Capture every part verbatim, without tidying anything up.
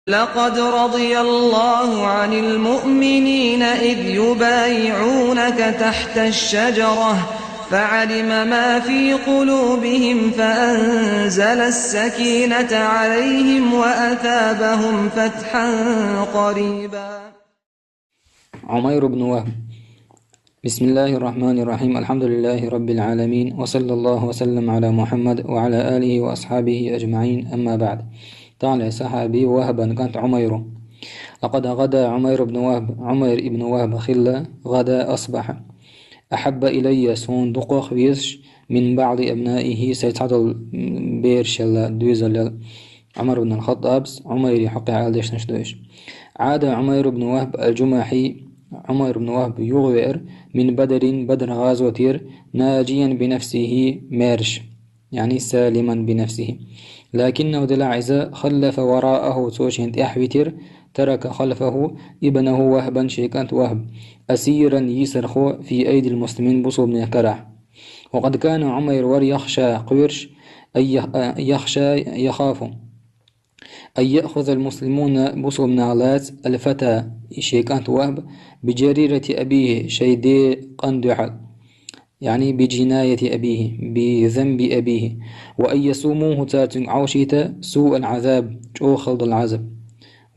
لقد رضي الله عن المؤمنين إذ يبايعونك تحت الشجرة فعلم ما في قلوبهم فأنزل السكينة عليهم وأثابهم فتحا قريبا. عمير بن وهب. بسم الله الرحمن الرحيم. الحمد لله رب العالمين. وصلى الله وسلم على محمد وعلى آله وأصحابه أجمعين. أما بعد. تعالى صحابي وهبا كانت عمير. لقد غدا عمير بن وهب، عمير بن وهب خلة، غدا أصبح. أحب إلي سون دقوخ ويزش من بعض أبنائه سيتعدل بير شلا دوزل عمر بن الخطاب، عمير حقي على ديش نشدوش. عاد عمير بن وهب الجمحي، عمير بن وهب يغوير من بدر، بدر غزوتير، ناجيا بنفسه ميرش، يعني سالما بنفسه. لكنه دلع إذا خلف وراءه توشين تحويتر، ترك خلفه ابنه وهبا شيكانت وهب، أسيرا يسرخو في أيدي المسلمين بصوب نكره. وقد كان عمير ور يخشى قويرش، أي يخ-، يخشى يخاف أن يأخذ المسلمون بصوب نالات الفتى شيكانت وهب بجريرة أبيه شيدي قندحل، يعني بجناية أبيه، بذنب أبيه، وأن يسوموه تاتن عوشيتا سوء العذاب، شو خلد العذاب،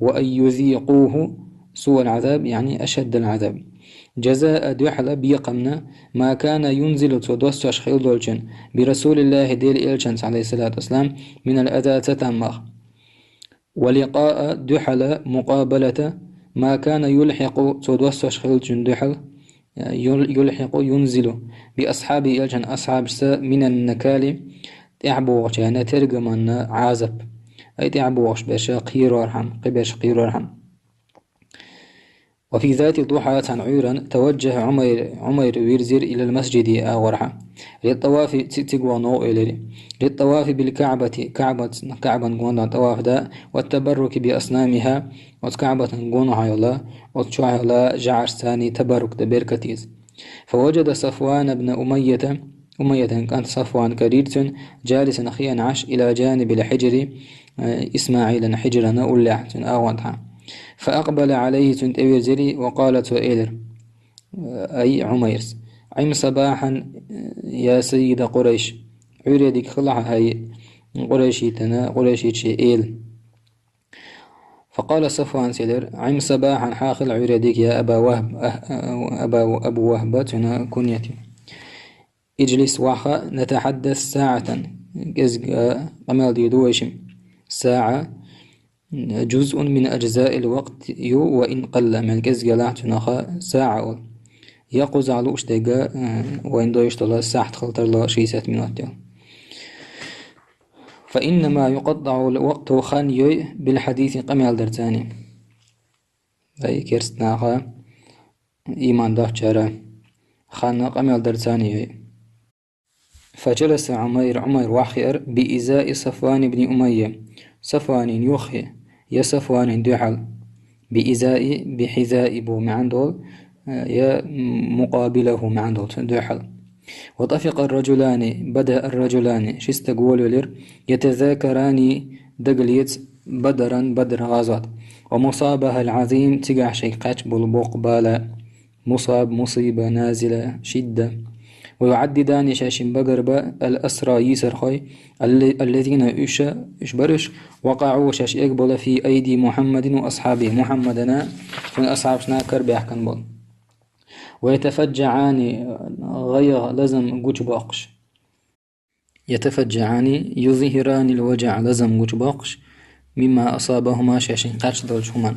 وأن يذيقوه سوء العذاب، يعني أشد العذاب. جزاء دحل بيقمنا ما كان ينزل تودوسوش خيل دولشن برسول الله ديل إلشن عليه الصلاة والسلام من الأذى تتمخ. ولقاء دحل مقابلة ما كان يلحق تودوسوش خيل دحل، يل-، يلحق ينزل بأصحاب إلشن أصحاب س من النكال تعبوغش، يعني ترجمنا عازب. أي تعبوغش بيرشا قيرورحم، قبيرش قيرورحم. وفي ذات الضحى تنعيرا توجه عمير، عمير ويرزير إلى المسجد آغورحا. للطواف ت-، تقوى نو إليري. للطواف بالكعبة، كعبة، كعبة نقونا طواف دا، والتبرك بأصنامها، وكعبة نقونا حيولا، وتشوحيولا جعر ثاني تبرك دا بركتيز. فوجد صفوان بن أمية، أمية كانت صفوان كريرتن، جالسا خيان عش إلى جانب الحجر، آه، إسماعيل حجرنا أولعتن آوانتها. فأقبل عليه تنت أوير زري وقالت وإيلر، آه، أي عميرس: عم صباحا، آه، يا سيد قريش. عيريدك خلعها هاي قريشيتنا، قريشيت شي إيل. فقال صفوان سيلر: عم صباحا حاخل عيريدك يا أبا وهب، أه-، أه-، أبا، أبو وهبة تنا كنيتي. اجلس وخا نتحدث ساعة. إزق قمال دي دويشم. ساعة جزء من أجزاء الوقت يو وإن قل من إزق لا تنخا ساعة أول. يقوز على أشتاقة، آه، وإن دويش تلا ساعة خلطر لا شي ساعة من وقت يو. فإنما يقطع الوقت خان يوي بالحديث قمال درتاني. أي كرستناخا إيمان دهتشارا خان قمال درتاني يوي. فجلس عمير، عمير وحير بإزاء صفوان بن أمية. صفوان يوخي، يا صفوان دوحل. بإزاء، بحذاء بو معندول، آه، يا مقابله معندول دوحل. وطفق الرجلان، بدأ الرجلان، شست قول ولر، يتذاكران دقليت بدرا، بدر غزوة. ومصابها العظيم، تقع شيء قاتش بول بوق بالا. مصاب، مصيبة، نازلة، شدة. ويعددان شاشين بقربة الأسرى يسر خوي، ال-، الذين إش، إش برش، وقعوا شاش إقبل في أيدي محمد وأصحابه. محمدنا من أصحابنا كرب يحكن بول. ويتفجعان غير لزم قوش بوقش. يتفجعان يظهران الوجع لزم قوش بوقش مما أصابهما شاشين قرش دولش همان.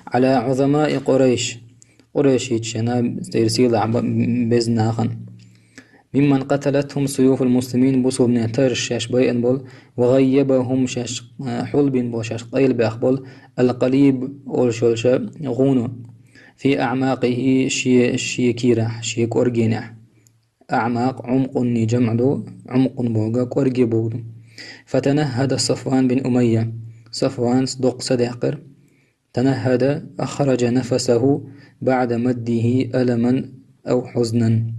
على عظماء قريش. قريش يتشنا تيرسيل عب-، بزناخن. ممن قتلتهم سيوف المسلمين بصوب نتر شاش بيئن بول وغيبهم شاش، آه، حلبين بول شاش قيل بأخ بول القليب أول شولشا غونو في أعماقه شي، شي كيرح، شي كورجينح. أعماق عمق ني جمع دو عمق بوغا كورجي بوغدو. فتنهد صفوان بن أمية. صفوان صدق صدقر. تنهد أخرج نفسه بعد مده ألما أو حزنا.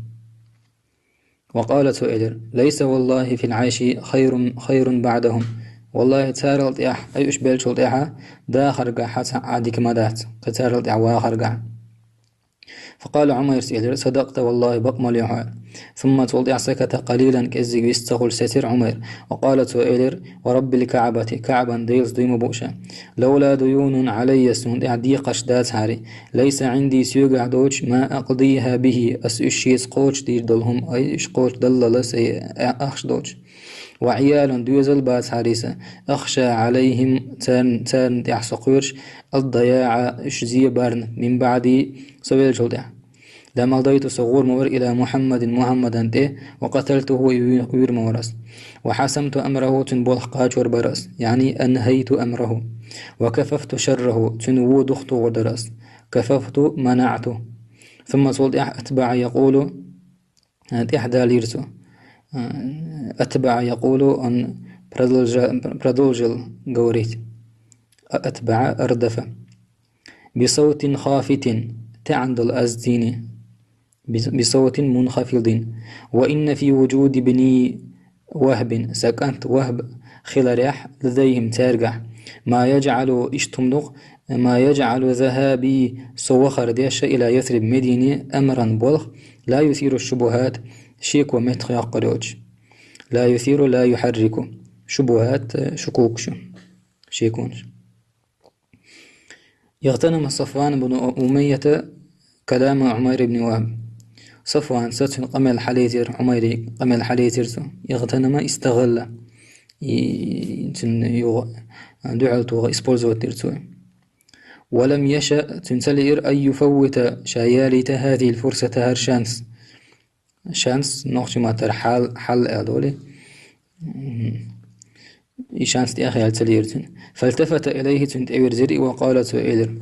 وقال سؤيلر: ليس والله في العيش خير، خير بعدهم. «Валлахи, царал тӀехь, ай уьш беллачул тӀехьа, дахаргахь хьа цхьа а дика ма дац, кхы царал тӀехь вахаргахь». فقال عمير, элира: «صدقت والله, бакъ ма ло хьо». ثم, цул тӀехь, سكت قليلا, кӀеззиг вист ца хуьлуш сецира Ӏумайр. وقال, цо элира: «ورب الكعبة, КаӀбан Делаца дуй ма бу ша. لولا ديون علي, суна тӀехь декхарш дацахьара, ليس عندي, соьгахь доцуш, ما أقضيها به, ас уьш шеца кхочушдийр долу хӀума, ай уьш кхочушдаллал, ай ахча доцуш. وعيال, доьзал бацахьара сан, أخشى عليهم, царна, царна тӀехь со кхоьруш, الضياع, уьш зен барна, من بعدي, со веллачул тӀехьа. لمضيت, со гӀур ма вара, إلى محمد, Мухьаммадан тӀе, وقتلته, и вуьйр ма вара ас. وحسمت أمره, цуьнан болх кхачор бара ас, يعني أنهيت أمره. وكففت شره, цуьнан вон духатухур дара ас. كففت, منعت». ثم, цул тӀехь, أتبع يقول, тӀехь далийра цо. أتبع يقول, он продолжа-, продолжил говорить. أتبع, أردف. بصوت خافت, таьӀна долу аз зийна. بصوت منخفض. وإن في وجود ابني وهب, сан кӀант Вахьб хиларехь, لديهم, цаьргахь, ما يجعل, иштта хӀума ду-кх, ما يجعل ذهابي, со вахар деш, إلى يثرب, Медине, أمرا, болх, لا يثير الشبهات, шеко меттах йоккхур йоцуш. لا يثير, لا يحرك. شبهات, шукукаш, шеконаш. اغتنم صفوان بن أمية كلام عمير بن وهب. Сафванца цуьнан къамел хьалецира, Ӏумайран къамел хьалецира цо. اغتنم, استغل. И, цуьнан юха дуьхьал тоха использовать дира цо. ولم يشأ, цуьнан ца лиира, أن يفوت, ша ялийта, هذه الفرصة, хӀара шанс. Шанс нохчийн маттара хьал, хьал аьлла долу. Мгм. И шанс тӀехъяьлла ца лиира цуьнан. فالتفت إليه, цунна тӀевирзира и, وقال, цо элира.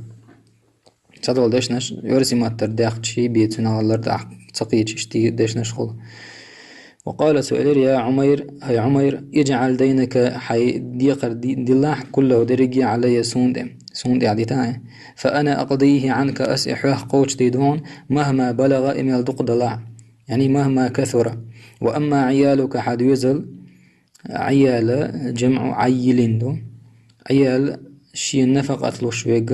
Цхьадолу дешнаш оьрсийн маттара даьккхича бен цуьнан гӀаллар тӀехь ца кхийча, иштта дешнаш хуьлу. وقال, цо элира: يا عمير, хӀай Ӏумайр, اجعل دينك, хьайн декхар ди-, дилахь, كله, дерриге, علي, суна тӀе, суна тӀехь дита хьайн. فأنا أقضيه عنك, ас и хьох кхочушдийр ду хьуна, مهما بلغ, и мел дукха далахь. يعني مهما كثر. وأما عيالك, хьан доьзал, Ӏиял, جمع عيل ду. Ӏиял шен нафакъат луш верг,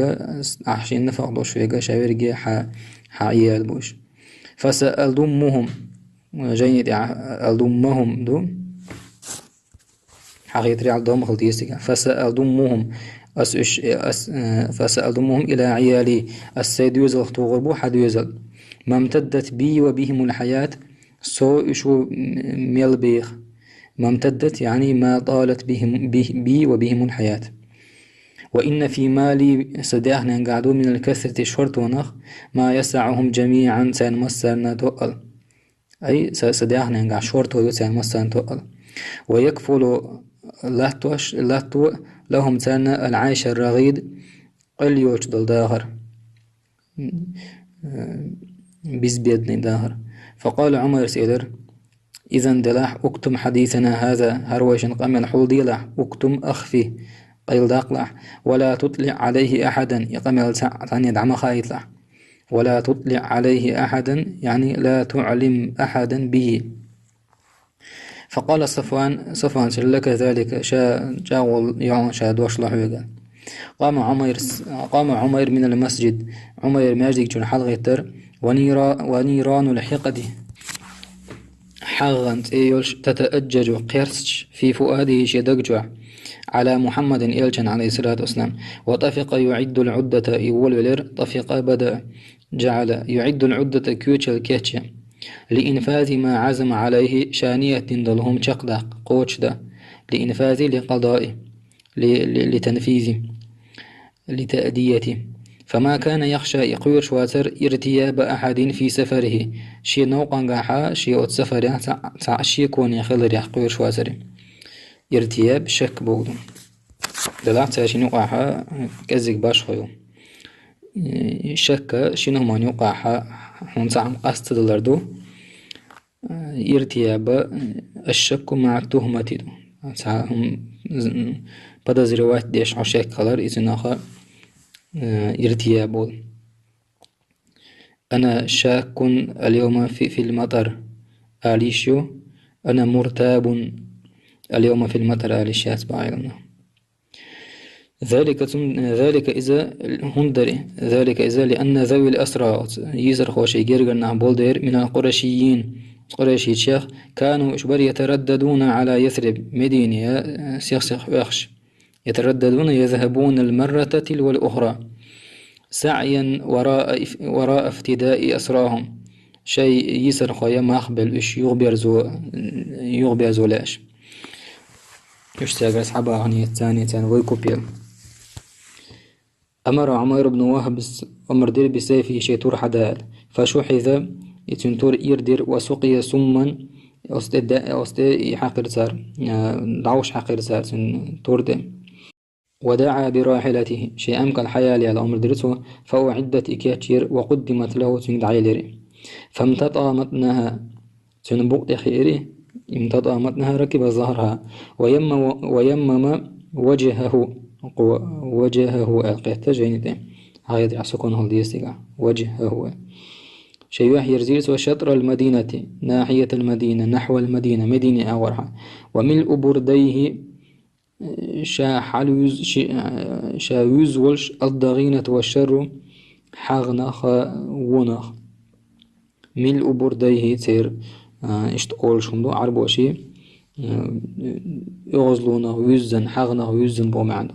ахь шен нафакъ луш верг, ша верриге хьан, хьан Ӏиял бу уьш. فسأضمهم, жайни тӀехь أضمهم ду. Хьан хетарехь, домма хила деза цигахь. فسأضمهم, ас уьш, ас, э, فسأضمهم إلى عيالي, ас сайн доьзалх тухур бу хьан доьзал. ما امتدت بي وبهم الحياة, со уьш ву м-, мел беха. ما امتدت, يعني ما طالت بهم, بي, بي وبهم الحياة. وإن في مالي, сан даьхненгахь ду, من الكثرة, шортонах, ما يسعهم جميعا, царна массарна тоъал. Ай, сан, сан даьхненгахь шорто ю царна массарна тоъал. ويكفل, латтош, латто, لهم, царна, العيش الرغيد, къел йоцуш долу дахар. Безбедный дахар. فقال عمير, элира: إذن, делахь, اكتم حديثنا هذا, хӀара вайшин къамел хьулделахь, اكتم, أخفه, къайладаккхалахь, ولا تطلع عليه أحدا, и къамел цхьа-, цхьанне дӀа ма хаийталахь. ولا تطلع عليه أحدا, يعني لا تعلم أحدا به. فقال صفوان, Сафвана элира: لك ذلك, ша чӀагӀо йо хьуна, ша дош ло хьоьга. قام عمير, قام عمير من المسجد, Ӏумайр маьждиг чуьра хьалагӀиттира, ونيرا-, ونيران الحقد, хьагӀан цӀе йолуш, تتأجج, кхерсташ, في فؤاده, шен даг чохь, على محمد, элчан, عليه الصلاة والسلام. وطفق يعد العدة, и волавелира, طفق, بدأ, جعل, يعد العدة, коьчал кечъян. لإنفاذ ما عزم عليه, ша ниет дина долу хӀума чекхдаккха, кхочушдан. لإنفاذ, لقضاء, ل-, ل-, لتنفيذ, لتأدية. فما كان يخشى, и кхоьруш вацара, ارتياب أحد في سفره, шен новкъангахьа, шен оцу сафарехь цхьа, цхьа шеконе хиларехь кхоьруш вацара. Иртияб, шек боху ду. Делахь цара шина юкъахьа кӀеззиг башхо ю. Э, шекка шина хӀуманна юкъахьа хьуна цхьа хӀума къаста ца далар ду. Э, иртияба, э, аш-шакку маӀа тухмати ду. Цхьа хӀума з-, подозревать деш хьо шек хилар, иза наха, э, иртияб олу. أنا شاك اليوم في، في المطر ала йиш ю. أنا مرتاب اليوم في المطر ала йиш яц бакъ Ӏилманхоша. ذلك цун, ذلك иза хӀунда дари, ذلك иза لأن ذوي الأسرى, йийсархой шоай гергара нах болу дера, من القرشيين, къурайшичех, كانوا уьш бара يترددون على يثرب, Медине, э, сих-сиха оьхуш. يترددون يذهبون المرة تلو الأخرى سعيا وراء اف-, وراء افتداء أسراهم. Шоай йийсархой мах а белла уьш юхаберзо, юхаберзо лаьаш. Уьш цаьргара схьабахана, царна, царна вай купе. أمر عمير بن وهب, омра дира, بسيفه, шен тур хьада аьлла. فشحذ, и цуьнан тур ира дира, وسقي سما, оцу тӀе да-, оцу тӀе и хьаькхира цара, а, дӀовш хьаькхира цара цуьнан тур тӀе. ودعا براحلته, шен эмкал хьаялаяла омра дира цо, فأعدت, и кечйира, وقدمت له, цуьнга дӀаелира. فامتطى متنها, цуьнан букъ тӀе хиира, امتطى متنها ركب ظهرها, ويم-, ويمم وجهه, кхо, وجهه аьлла кхетта жайни тӀе. ХьагӀедира, сукун хила деза цигахь. وجهه. Шен юьхь йирзира цо شطر المدينة, ناحية المدينة, نحو المدينة, Медине агӀорхьа. وملء برديه, ша хьалуьз-, ши-, ша вуьзза волуш, الضغينة والشر, хьагӀнах а, вонах. ملء برديه церан, а, иштта олуш хӀума ду, Ӏарбоша, а, оьгӀазлонах вуьззина, хьагӀнах вуьззина боху маьӀна ду.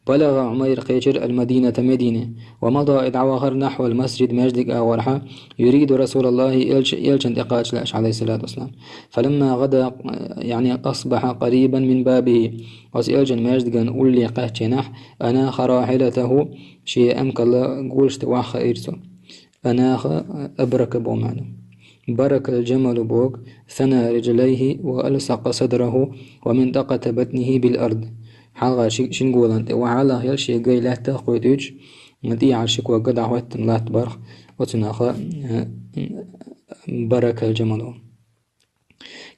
بلغ عمير, кхечира, المدينة, Медине, ومضى, и дӀавахара, نحو المسجد, маьждиг агӀорхьа, يريد رسول الله, элча-, элчанна тӀекхача лаьаш, عليه الصلاة والسلام. فلما غدا, يعني أصبح قريبا من بابه, оцу элчан маьждиган улле кхаьчча хенахь, أناخ راحلته, шен эмкал гулаш тӀе ваххаийра цо. أناخ, أبرك боху маьӀна. برك الجمل боху, ثنى رجليه وألصق صدره ومنطقة بطنه بالأرض. Хьалха ши-, шина голан тӀе вахьа а лахъелла, шен гай лаьттах а кхойкхуьйтуш, тӀехьара ши ког дӀахӀоьттина латта барх, оцунах, э, برك الجمل.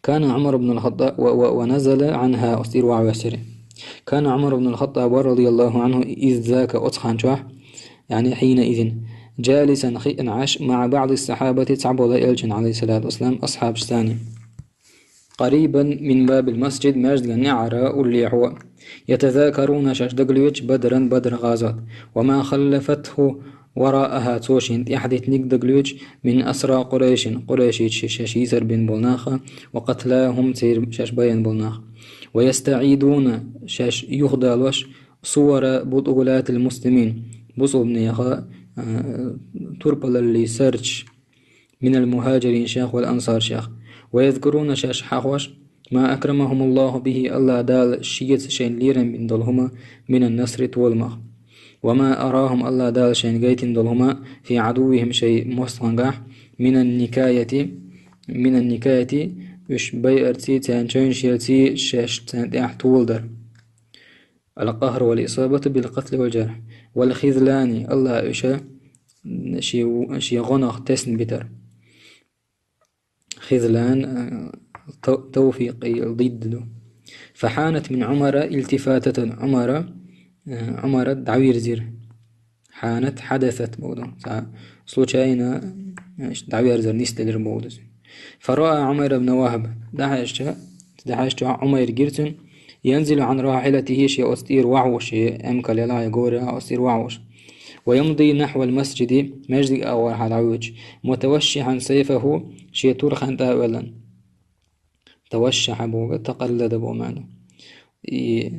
كان عمر بن الخطاب و-, و-, ونزل عنها, оцу тӀера вахьа воьссира. كان عمر بن الخطاب رضي الله عنه إذ ذاك, оцу хан чохь, يعني حينئذ, جالسا, хиъна Ӏаш, مع بعض الصحابة, цхьаболу элчан, عليه الصلاة والسلام, асхьабашца. قريبا من باب المسجد, маьждиган неӀара уллехьо. يتذاكرون, шаьш дагалоьцуш, بدرا, Бадр гӀазот. وما خلفته وراءها, цо шена тӀаьхьадитинарг дагалоьцуш, من أسرى قريش, къурайшича шаьш йийсар бина болу нах а, وقتلاهم, церан шаьш байъина болу нах. ويستعيدون, шаьш юхадалош, صور بطولات المسلمين, бусалбанеха, а, турпалаллин сурташ, من المهاجرين, шех, والأنصار, шех. ويذكرون, шаьш хьахош, ما أكرمهم الله به, АллахӀ Дала шеца шайна лерам бина долу хӀума, من النصر, толамах. وما أراهم, АллахӀ Дала шайна гайтина долу хӀума, في عدوهم, шайн мостагӀангахь, من النكاية, من النكاية, уьш байарций, царна чевнаш ярций, шаьш царна тӀехь толадар. القهر والإصابة بالقتل والجرح. والخذلان, АллахӀ уьш шен, шен гӀонах тесна битар. Хизлан, э, тав-, тавфикъи ضد ду. فحانت من عمر التفاتة, Ӏумара, э, Ӏумара дӀавирзира. حانت حدثت боху ду. Цхьа случайно, э, дӀаверзар нисделира боху ду. فرأى عمير بن وهب, дӀахьаьжча, дӀахьаьжча Ӏумайр гира цуьнан, ينزل عن راحلته, шен оцу тӀера вахьош, шен эмкал ялахь я говр ялахь оцу тӀера вахьош. ويمضي نحو المسجد, маьждиг агӀор хьала дӀавоьдуш, متوشحا سيفه, шен тур хантӀа а оьллан. Тавашшахьа боху, такъаллада боху маьӀна. И,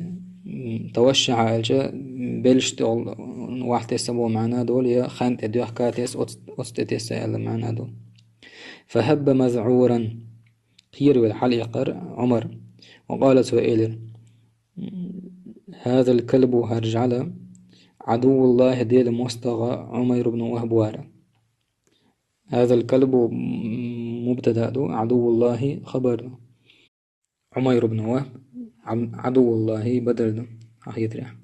м, тавашшахьа аьлча, белш тӀехула вахьа тесса боху маьӀна долу, я хан тӀе доьхка тесса, оц-, оцу тӀе тесса аьлла маьӀна долу. فهب مذعورا, кхеравелла хьалаиккхира Ӏумар. وقال, цо элира: هذا الكلب, хӀара жӀаьла, عدو الله, Делан мостагӀа Ӏумайр ибн Вахб вара. هذا الكلب مبتدأ ду, عدو الله خبر ду. Ӏумайр ибн Вахб, Ӏаб-, عدو الله بدل ду, хьахетарехь.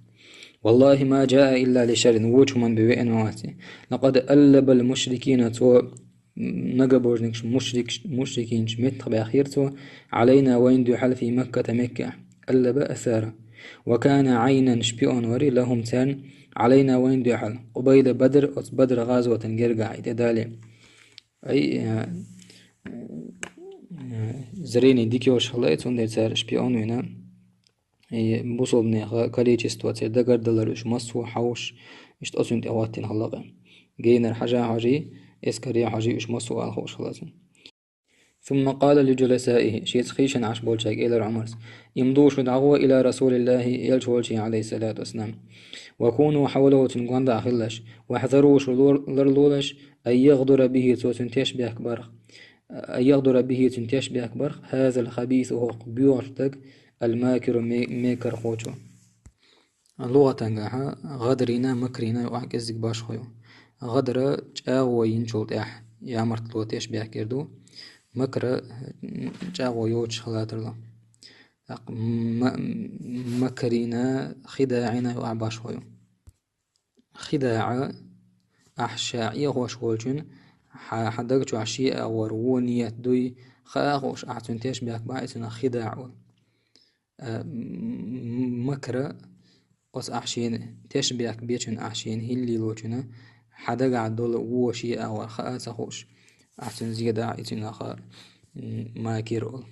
والله ما جاء إلا لشر, вочу хӀуманна бен веана ма вац. لقد ألب المشركين, цо многобожникаш, мушрикаш, мушрикинчу меттах баьхира цо, علينا, вайна дуьхьал, في مكة, Меккехь. ألب أثار. وكان عينا, шпион вара, لهم, царна, علينا, вайна дуьхьал. قبيل بدر, оцу Бадр гӀазотан гергахь, и тӀедале. Ай, э, э, зрение дика йолуш хилла, цундела цара шпион вина, и бусалбанеха количество, церан дагардалар уьш массо а хьовш, иштта оцунна тӀе хӀоттийна хилла-кх. Генара хьажа хьожий, эскаре хьожий уьш массо а ала хууш хилла цунна. ثم قال لجلسائه, шеца хийшина Ӏаш болчаьрга элира Ӏумара: «امضوا, шу дӀагӀо, إلى رسول الله, элча волчу, عليه الصلاة والسلام. وكونوا حوله, цуьнан гонаха хилалаш. واحذروا, шу лор-, ларлолаш, أن يغدر به, цо цуьнан тешнабехк барх. أن يغدر به, цуьнан тешнабехк барх, هذا الخبيث, хӀокху боьхачу стага, الماكر, ме-, мекархочо». ЛугӀатангахьа гӀадрина, макрина юкъахь кӀеззиг башхо ю. ГӀадра чӀагӀо йинчул тӀаьхьа ямартло, тешнабехк ду. Макра чӀагӀо йоцуш хила тарло. ТӀаккха ма-, макрина, хидаӀина юкъахь башхо ю. ХидаӀа, ахь ша Ӏехош волчун хьан, хьан даг чохь шен агӀор вон ниет дуй, хаа а хууш, ахь цуьнан тешнабехк бахь, и цунах хидаӀ олу. А, м-, макра, оцу ахь шена тешнабехк бечун, ахь шена хӀилла лелочунна хьан дагахь долу вон шен агӀор хаа а ца хууш, ахь цуьнан зен дахь, и цунах, м, макир олу.